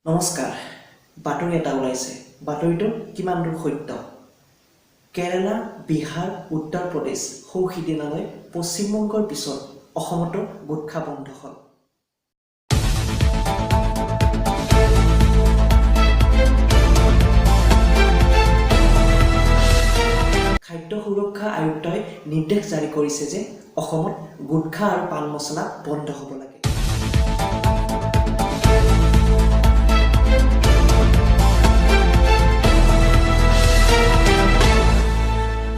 নমস্কাৰ। বাতৰি এটা ওলাইছে। বাতৰিটো কিমান দূৰ সত্য? কেৰালা, বিহাৰ, উত্তৰ প্ৰদেশ, সৌ সিদিনালৈ পশ্চিমবংগৰ পিছত অসমতো গুটখা বন্ধ হ'ল। খাদ্য সুৰক্ষা আয়ুক্তই নিৰ্দেশ জাৰি কৰিছে যে অসমত গুটখা আৰু পাণ মছলা বন্ধ হ'ব লাগে।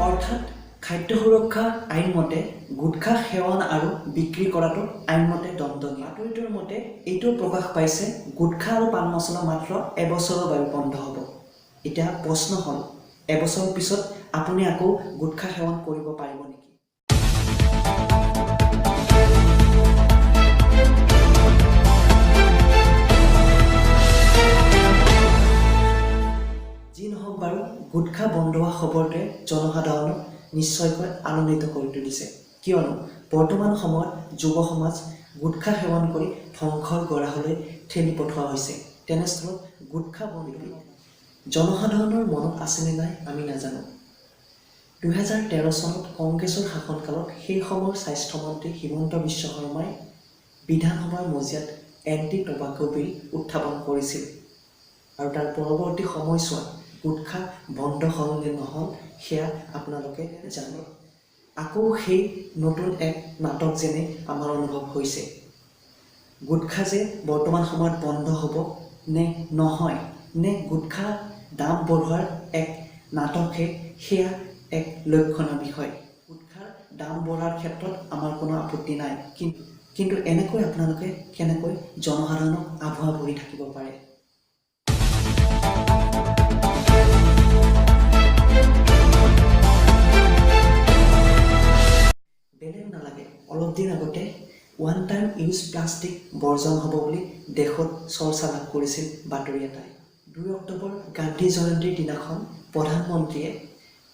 অৰ্থাৎ খাদ্য সুৰক্ষা আইনমতে গুটখা সেৱন আৰু বিক্ৰী কৰাটো আইনমতে দণ্ডনীয়। বাতৰিটোৰ মতে এইটোও প্ৰকাশ পাইছে, গুটখা আৰু পাণ মছলা মাত্ৰ এবছৰৰ বাবে বন্ধ হ'ব। এতিয়া প্ৰশ্ন হ'ল, এবছৰৰ পিছত আপুনি আকৌ গুটখা সেৱন কৰিব পাৰিব নেকি? যি নহওক বাৰু, গুটখা বন্ধ হোৱা খবৰটোৱে জনসাধাৰণক নিশ্চয়কৈ আনন্দিত কৰি তুলিছে। কিয়নো বৰ্তমান সময়ত যুৱ সমাজ গুটখা সেৱন কৰি ধ্বংসৰ গৰাহলৈ ঠেলি পঠোৱা হৈছে। তেনেস্থলত গুটখা বন্ধ জনসাধাৰণৰ মনত আছেনে নাই আমি নাজানো। 2013 চনত কংগ্ৰেছৰ শাসনকালত সেই সময়ৰ স্বাস্থ্যমন্ত্ৰী হিমন্ত বিশ্ব শৰ্মাই বিধানসভাৰ মজিয়াত এণ্টি টবাকো বিল উত্থাপন কৰিছিল আৰু তাৰ পৰৱৰ্তী সময়ছোৱাত গুটখা বন্ধ হ'ল নে নহ'ল, সেয়া আপোনালোকে জানে। আকৌ সেই নতুন এক নাটক যেনে আমাৰ অনুভৱ হৈছে। গুটখা যে বৰ্তমান সময়ত বন্ধ হ'ব নে নহয়, নে গুটখা দাম বঢ়োৱাৰ এক নাটকহে, সেয়া এক লক্ষণীয় বিষয়। গুটখাৰ দাম বঢ়াৰ ক্ষেত্ৰত আমাৰ কোনো আপত্তি নাই, কিন্তু এনেকৈ আপোনালোকে কেনেকৈ জনসাধাৰণক আভুৱা ভৰি থাকিব পাৰে? বেলেগ নালাগে, অলপ দিন আগতে ওৱান টাইম ইউজ প্লাষ্টিক বৰ্জন হ'ব বুলি দেশত চৰ্চা লাভ কৰিছিল বাতৰি এটাই। 2 অক্টোবৰ গান্ধী জয়ন্তীৰ দিনাখন প্ৰধানমন্ত্ৰীয়ে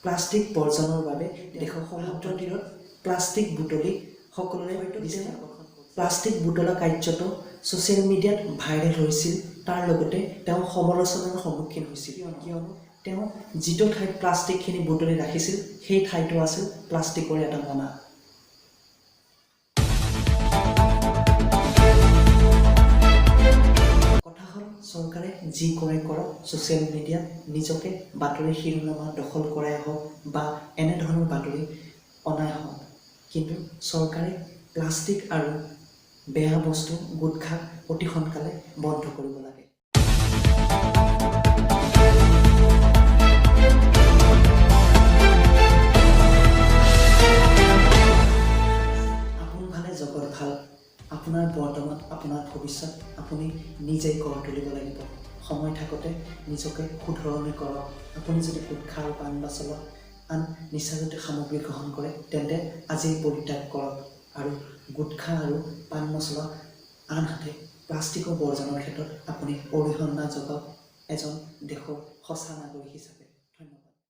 প্লাষ্টিক বৰ্জনৰ বাবে দেশৰ সমুদ্ৰ তীৰত প্লাষ্টিক বুটলি সকলোৰে দৃষ্টি আকৰ্ষণ কৰিছিল। প্লাষ্টিক বুটলা কাৰ্যটো ছ'চিয়েল মিডিয়াত ভাইৰেল হৈছিল। তাৰ লগতে তেওঁ সমালোচনাৰ সন্মুখীন হৈছিল, কিয়নো তেওঁ যিটো ঠাইত প্লাষ্টিকখিনি বুটলি ৰাখিছিল, সেই ঠাইটো আছিল প্লাষ্টিকৰ এটা মোনা। কথা হ'ল, চৰকাৰে যি কৰে কৰক, ছ'চিয়েল মিডিয়াত নিজকে বাতৰি শিৰোনামা দখল কৰাই হওক বা এনেধৰণৰ বাতৰি অনাই হওক, কিন্তু চৰকাৰে প্লাষ্টিক আৰু বেয়া বস্তু গুটখাক অতি সোনকালে বন্ধ কৰিব লাগে। আপোন ভালে জগত ভাল। আপোনাৰ বৰ্তমান, আপোনাৰ ভৱিষ্যত আপুনি নিজেই গঢ় তুলিব লাগিব। সময় থাকোঁতে নিজকে শুধৰণি কৰক। আপুনি যদি গুটখা আৰু পাণ মছলা, আন নিচাজাতীয় সামগ্ৰী গ্ৰহণ কৰে, তেন্তে আজিয়েই পৰিত্যাগ কৰক আৰু গুটখা আৰু পাণ মছলা, আনহাতে প্লাষ্টিকৰ বৰ্জনৰ ক্ষেত্ৰত আপুনি অৰিহণা যোগাওক এজন দেশৰ সঁচা নাগৰিক হিচাপে।